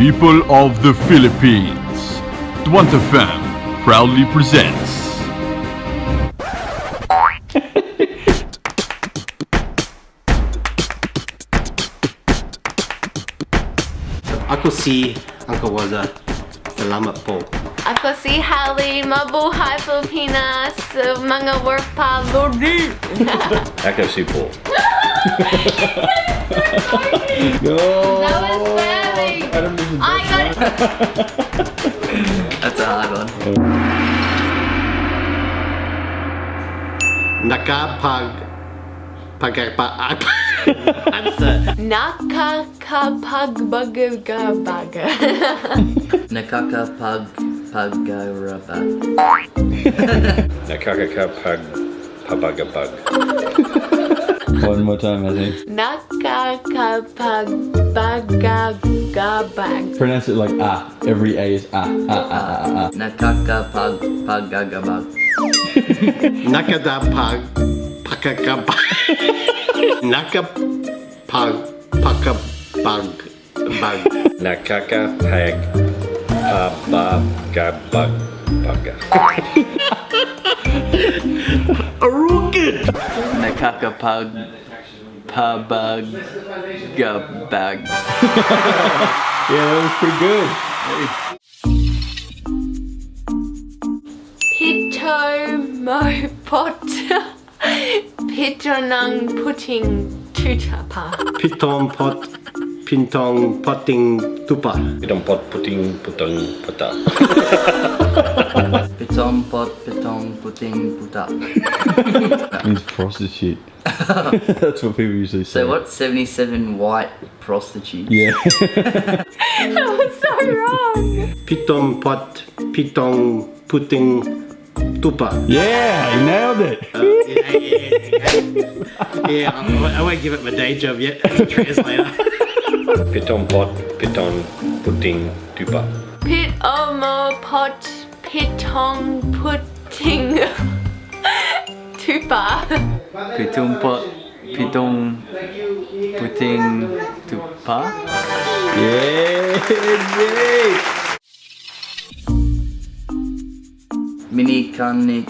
People of the Philippines, Dwanta Fam proudly presents Ako si Uncle Wazza. Salamat po. Ako si Hallie, mabuhay Pilipinas, mga work pa, Lodi. Ako si Paul. No. That was savage. I got it. That's a hard one. Nakapag pagpa. That's it. Nakakapagbagabaga. Nakaka pag pagaraba. Nakakaka pag pabagabag. One more time, I think. Nakakapagbagagabag. Pronounce it like ah. Every A is ah, ah, ah, ah, ah. Nakaka pag pagagabag. Nakadapag pakakabag. Nakapag pakabag bag. Nakaka pag pabagabag baga. Arugid. Nakaka pag pabagabag. Yeah, that was pretty good. Pito mo pot. Pito ng puting tutapa. Piton pot pintong potting tupa. Pitong pot puting putang puta. Pitong pot pitong puting puta. Means prostitute. That's what people usually say. So what? 77 white prostitutes. Yeah. That was so wrong. Piton pot pitong puting tupa. Yeah, you nailed it. Yeah, I won't give it my day job yet as a translator. Pitong pot pitong puting tupa. Pit omo pot pitong puting tupa. Pitong pot pitong puting tupa. Yeah, Jake. Mini kani.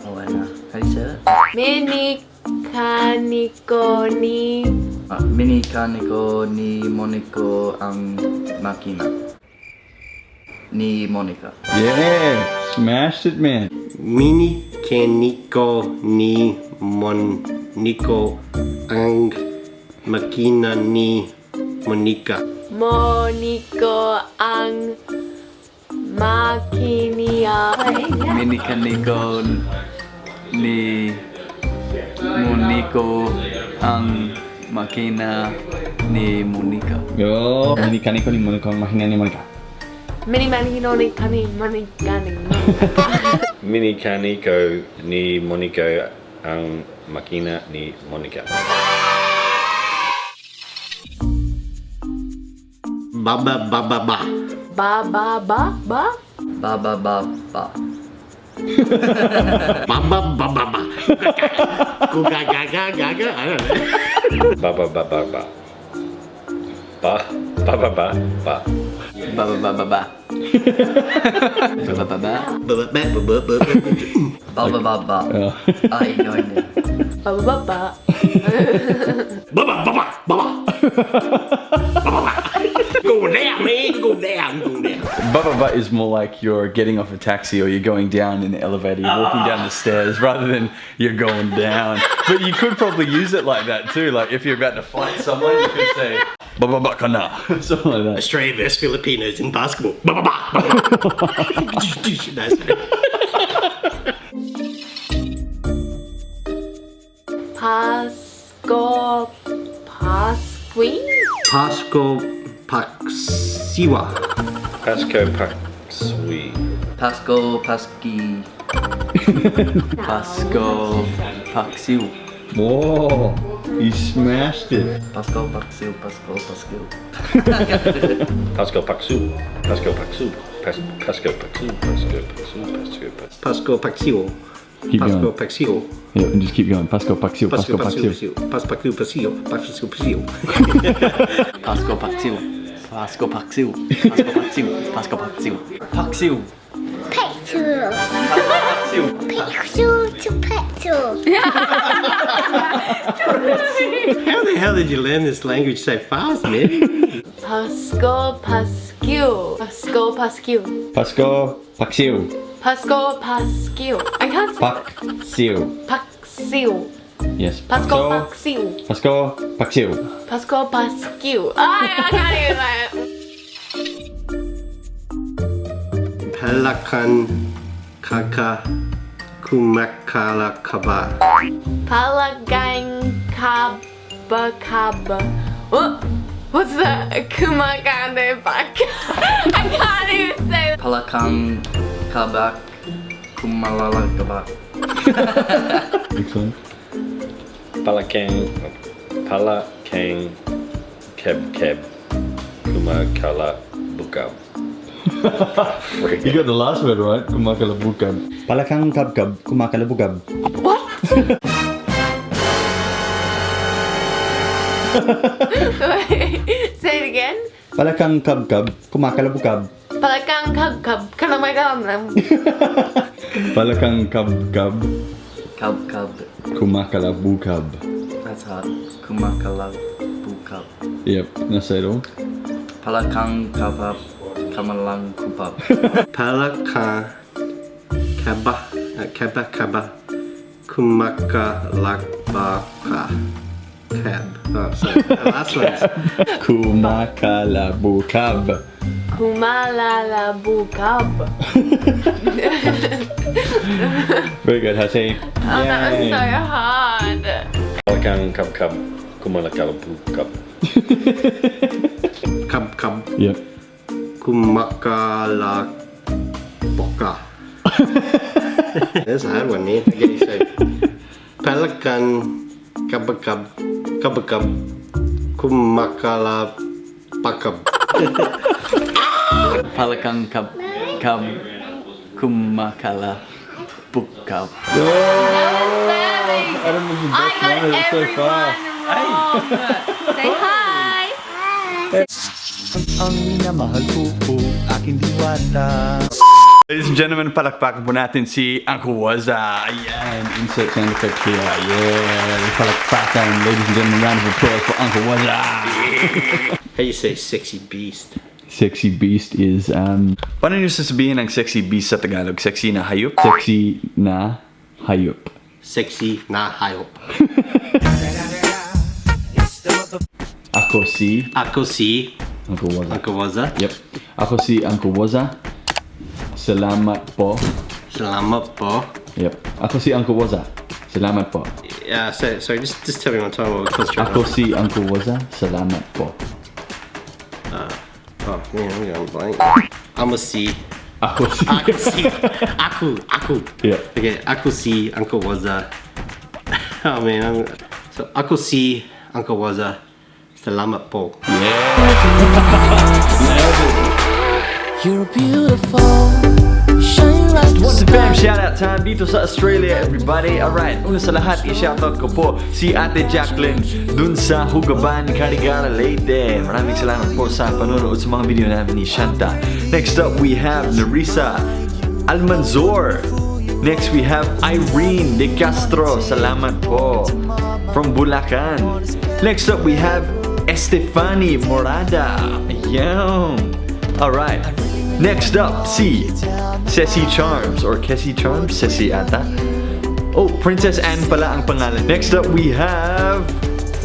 Oh wait, no. How do you say that? Mini kaniko ni Mini kaniko ni Monico ang makina. Ni Monica. Yeah, smashed it, man. Mini kaniko ni Monico ang makina ni Monica. Monico ang makinia. Mini kaniko ni Monico ang makina ni Monica. Oh, mini kaniko ni Monica, mahina ni Monica. Mini mani noni kani mani kani. Mini kaniko ni Monico ang makina ni Monica. Baba baba ba. Ba ba ba ba. Ba ba ba ba. Baba baba ba. Go ga ga ga ga ga. I don't know. Ba ba ba ba ba. Ba ba ba ba ba. Ba ba ba ba ba. Ba ba ba ba. Ba ba ba ba ba ba. Ba ba ba ba. Oh. Ah, you're going there. Ba ba ba ba. Ba ba ba ba ba ba. Ba ba ba. Go down, man. Go down. Go down. Ba ba ba is more like you're getting off a taxi or you're going down in the elevator, you're walking down the stairs rather than you're going down. But you could probably use it like that too. Like if you're about to fight someone, you could say ba ba ba kana, something like that. Australia versus Filipinos in basketball. Ba ba ba. Ba ba ba. Nice. Pasko Pasqui. Pasco Paksiwa. Pasco Paksui. Pasco Pasqui. Pasco Paxiu. Whoa, you smashed it. Pasco Paxiu Pasco Pasquiu. Pasco Paksu. Pasco Paksu. Pasco Paksu. Pasco Paksu. Pasco Paksu. Pasco Paxio. Keep Pasco going. Paxio. Yeah, and just keep going. Pasco Paxio, Pasco Pasco Paxio. Paxio. Pasco Paxio. Pasco Paxio. Pasco Paxiu. Pasko paksiw. Pasko paksiw. Pasko paksiw. Paksiw. Petrol. Paksiw. Petrol to petrol. How the hell did you learn this language so fast, man? Pasko Paskew. Pasko Paskew. Pasko paksiw. Pasko Paskew. I can't say Paksiw. Paksiw. Yes. Pasko Paksiw. Pasko paksiw. Pasko Paskew. Ah, I can't even say it. Pelakan kaka kumakala kaba. Palagang kaba kaba. What? What's that? Kumakande baka. I can't even say that. Palakang kabak kumalala kabak. Excellent. Palakang, Palakang, Keb Keb, Kumakala Bukab. You got the last word right. Kumakalabukab. Palakang kabkab, kumakalabugab. What? Wait, say it again. Palakang kabkab, kumakalabugab. Palakang kab kab. Kalamakam. Palakang kabkab. Kab kab. Kumakalabukab. That's hard. Kumakala bukab. Yep. Now say it all. Palakang kabab kamalang kubab. Pelakan kaba kaba kaba kumakalabaka. Cab. Oh, sorry. The last one's Kumakalabukab. Kumalalabukab. Very good, Hasi. Oh, that was so hard. Palakang Kab Kab, Kumalakala Bukab. kab kab Yep. kumakalaboka. That's a hard one, man. Okay, so pelican kabakab kabakab kumakalabakab. Palakang kab kab kumakala bukab. Perfect. Adam was the I best got one of it so everyone far. wrong. Say hi. Ang minamahal ko po, aking diwata. Ladies and gentlemen, palakpakan po natin si Uncle Wazza. Ayan, insert sound effect here. Yeah, palakpakan. Ladies and gentlemen, round of applause for Uncle Wazza. How you say sexy beast? Sexy beast is, Paano niyo sasabihin ang sexy beast sa Tagalog? Sexy na hayop? Sexy na hayop. Sexy na hayop. Ako si Ako si Uncle Wazza. Uncle Wazza. Yep. Ako si Uncle Wazza. Salamat po. Salamat po. Yep. Ako si Uncle Wazza. Salamat po. Yeah, so sorry, just tell me one time while we concentrate. Ako si Uncle Wazza. Salamat po. Oh man, I'm going blank. I'm a si. Ako si. Ako si. Aku. Aku. Yeah. Okay, ako si Uncle Wazza. Oh man, so ako si Uncle Wazza. Salamat po. You're beautiful, shine like the What's up, fam? star. Shout out time dito sa Australia, everybody. Alright, una sa lahat, i-shoutout ko po si Ate Jacqueline dun sa Hugaban, Carigara, Leyte. Maraming salamat po sa panonood sa mga video namin ni Shanta. Next up, we have Nerissa Almanzor. Next, we have Irene De Castro. Salamat po. From Bulacan. Next up, we have Estefani Morada. Ayan. Alright. Next up, si Ceci Charms or Kessie Charms, Ceci ata. Oh, Princess Anne pala ang pangalan. Next up, we have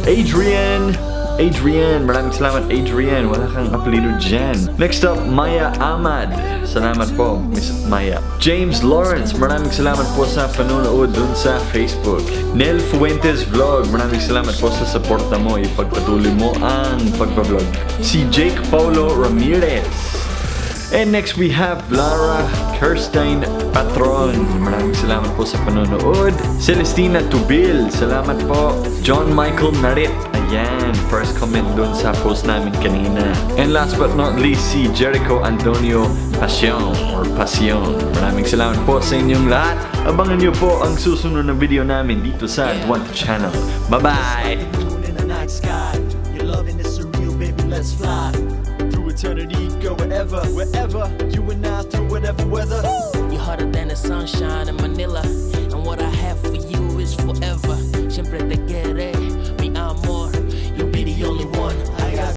Adrian. Adrian, maraming salamat, Adrian. Wala kang apelido dyan. Next up, Maya Ahmad. Salamat po, Miss Maya. James Lawrence, maraming salamat po sa panonood dun sa Facebook. Nel Fuentes Vlog, maraming salamat po sa suporta mo. Ipagpatuloy mo ang pagpa-vlog. Si Jake Paulo Ramirez. And next we have Lara Kirstein Patron. Maraming salamat po sa panonood. Celestina Tubil, salamat po. John Michael Narit. Ayan, first comment dun sa post namin kanina. And last but not least, si Jericho Antonio Passion or Passion. Maraming salamat po sa inyong lahat. Abangan niyo po ang susunod na video namin dito sa Dwanta Channel. Bye-bye! Moon in the night sky. Your loving is surreal, baby. Let's fly. Eternity, go wherever, wherever. You and I through whatever weather. You're hotter than the sunshine.